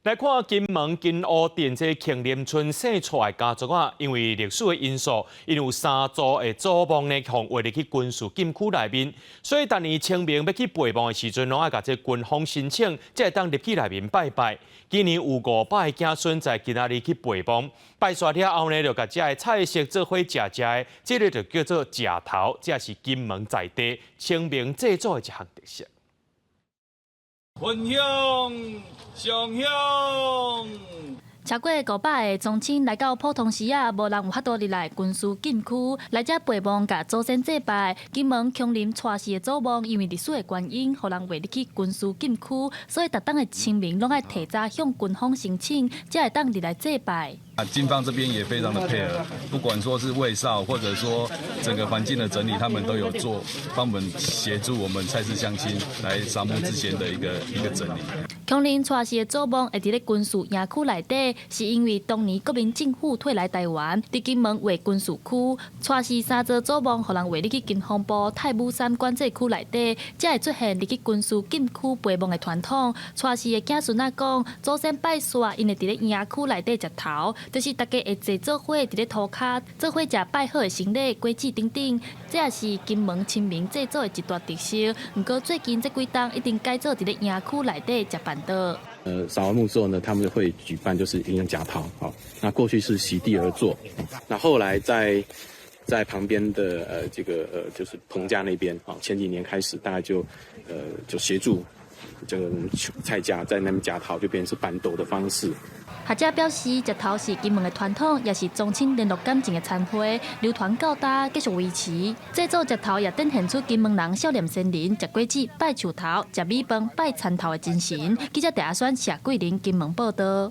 來看金門金湖鎮這慶林村姓蔡的家族啊，因為歷史的因素，𪜶有三座的祖墓呢，予劃入去軍事禁區內面，所以逐年清明欲去陪墓的時陣，攏愛共這軍方申請，才會當入去內面拜拜。今年有500个子孫在今仔日去陪墓，拜煞了後呢，就共遮的菜色做伙食食的，這个就叫做食頭，這是金門在地清明祭祖的一項特色。焚香上香。超過500个宗親來到普通時仔，無人有法度入來軍事禁區來遮陪墓，共祖先祭拜。金門瓊林蔡氏的祖墓，因為歷史的原因，予人劃入去軍事禁區，所以逐冬的清明攏愛提早向軍方申請，才會當入來祭拜。啊，軍方這邊也非常的配合，不管說是衛哨，或者說整個環境的整理，他們都有做，幫我們協助我們蔡氏鄉親來掃墓之前的一個整理。瓊林蔡氏的祖墓會佇咧軍事營區內底，是因為當年國民政府退來台灣，佇金門劃軍事區，蔡氏三座祖墓予人劃入去國防部太武山管制區內底，才會出現入去軍事禁區陪墓的傳統。蔡氏的子孫仔講，祖先拜煞，𪜶會佇咧營區內底食頭，就是大家會坐做伙佇咧塗跤，做伙食拜好的牲禮、果子等等，這也是金門清明祭祖的一大特色。毋過最近這幾冬已經改做佇咧營區內底食辦桌。掃完墓之後呢，他們會舉辦就是營養食頭，好，那過去是席地而坐，那後來在旁邊的這個就是棚架那邊，啊，前幾年開始大家就協助這個蔡家在那邊食頭，就變成是辦桌的方式。學者表示，食頭是金門的傳統，也是宗親聯絡感情的餐會，流傳到今繼續維持。製作食頭也展現出金門人孝念先人、食果子、拜樹頭、食米飯、拜田頭的精神。記者鄭阿選、謝桂林金門報道。